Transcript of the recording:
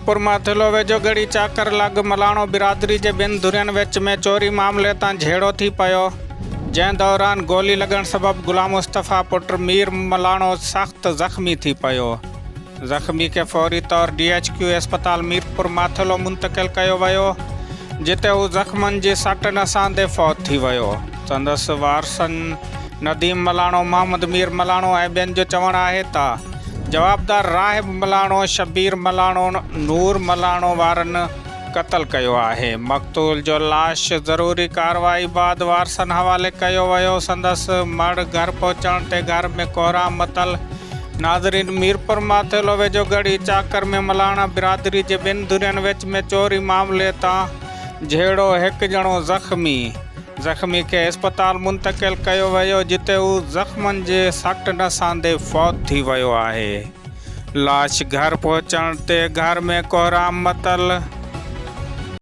ميرپور ماٿيلو ويجهو ڳڙهي چاڪر لڳ ملاڻو برادري جي ٻن ڌرين وچ ۾ چوري معاملي تان جهيڙو ٿي پيو، جنهن دوران گولي لڳڻ سبب غلام مصطفيٰ پٽ مير ملاڻو سخت زخمي ٿي پيو. زخمي کي فوري طور ڊي ايڇ ڪيو اسپتال ميرپور ماٿيلو منتقل ڪيو ويو، جتي هو زخمن جي سٽ نه سهندي فوت ٿي ويو. سندس وارثن نديم ملاڻو، محمد مير ملاڻو ۽ ٻين جو چوڻ آهي ته جوابدار راهب ملاڻو، شبير ملاڻو، نور ملاڻو وارن قتل ڪيو آهي. مقتول جو لاش ضروري ڪارروائي بعد وارثن حوالي ڪيو ويو. سندس مڙهه گهر پهچڻ تي گهر ۾ ڪهرام متل. ناظرين ميرپور ماٿيلو ويجهو ڳڙهي چاڪر ۾ ملاڻا برادري جي ٻن ڌرين وچ ۾ چوري معاملي تان جهيڙو، هڪ ڄڻو زخمي. زخمي کي اسپتال منتقل ڪيو ويو جتي هو زخمن جي سٽ نه سهندي فوت ٿي ويو آهي. لاش گهر پهچڻ تي گهر ۾ ڪهرام متل.